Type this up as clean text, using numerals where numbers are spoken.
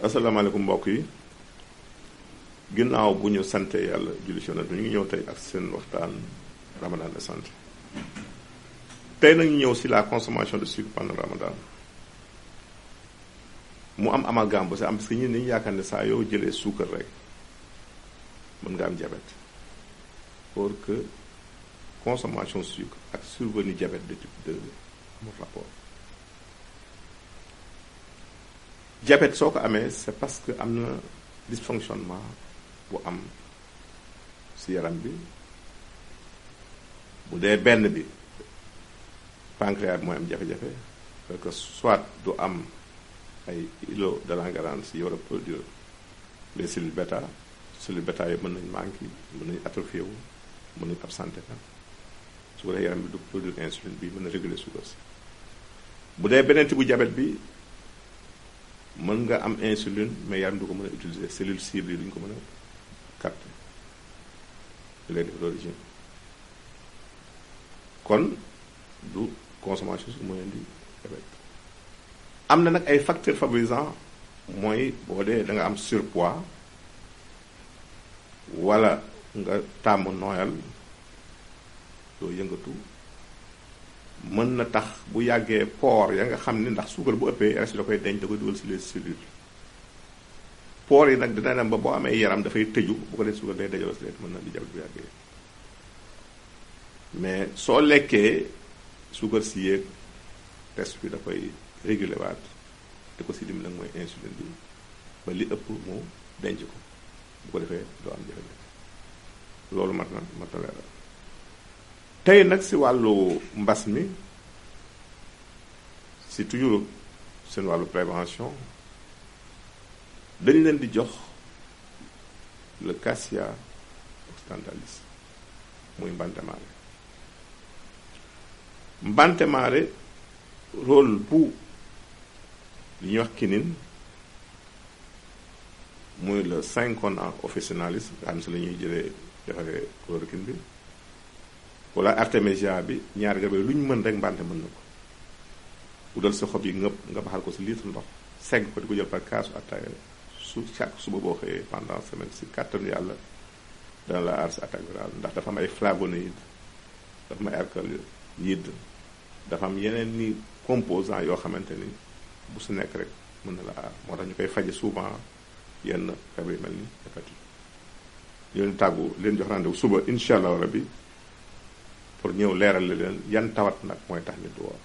asalaamaaleykum mbokk yi ginnaaw bu ñu sante yàlla julli ci Yonent ñu ngi ñëw tey ak seen waxtaan Ramadan de santé tey nag ñu ñëw si la consommation de sucre pendant Ramadan mu am amalgame bu si am parce que ñun dañu yaakaar ne saa yow jëlee suukar rek mën nga am diabète pour que consommation sucre ak survenue diabète de type 2 amul rapport. Diabète soo ko amee c'est parce que am na dysfonctionnement bu am ci yaram bi bu dee benn bi pancréas bi mooy am jafe-jafe parce que soit du am ay îlots de Langerhans yi war a produire les cellules bêta yi mën nañ manqué mën nañ atrophié wu mën nañ absenté ka su ko dee yaram bi du produire insuline bi mën na réguler suukar si bu dee beneen type bu diabète bi mën nga am insuline mais yaram du ko mën a utiliser cellule cible yi duñ ko mën a capter di lay def d'origine kon du consommation su mooy indi diabète am na nag ay facteurs favorisants mooy boo dee da nga am surpoids wala nga tàmm nooyal doo yëngatu mën na tax bu yàggee pores ya nga xam ne ndax suukar bu ëppee reste da koy denc da koy dugal ci les cellules pores yi nag dina dem ba boo amee yaram dafay tëju bu ko dee suukar day dajaloo si mën na di jabet bu yàggee mais soo lekkee suukar si yéeg test bi da koy réguler waat te ko si dim nag mooy insuline bi ba li ëpp mu denc ko bu ko defee doo am jafe-jafe loolu mat na leeral tey nag si wàllu mbas mi si toujours seen wàllu prévention dañu leen di jox le cassia occidentalis muy mbante maare rôle bu li ñuy wax quinine muy le 5-1 officinalis nga xam si la ñuy jëlee defaree chloroquine bi wala artémisia bi ñaari garab lu ñu mën rek mbante mën na ko udal sa xob yi nga baxal ko si litre ndox segg ko di ko jël par kaasu attaaya chaque suba boo xëyee pendant semaine si kàttanu yàlla dana la aar si attaque virale ndax dafa am ay flavonoïdes dafa am ay alcaloïdes dafa am yeneen ni composants yoo xamante ni bu su nekk rek mën na la aar moo tax ñu koy faje souvent yenn feebar yu mel ni hépatite leen tàggu leen jox rendez-vous suba incha allah rabbi pour ñëw leeral leen yan tawat nag mooy tax nit du woor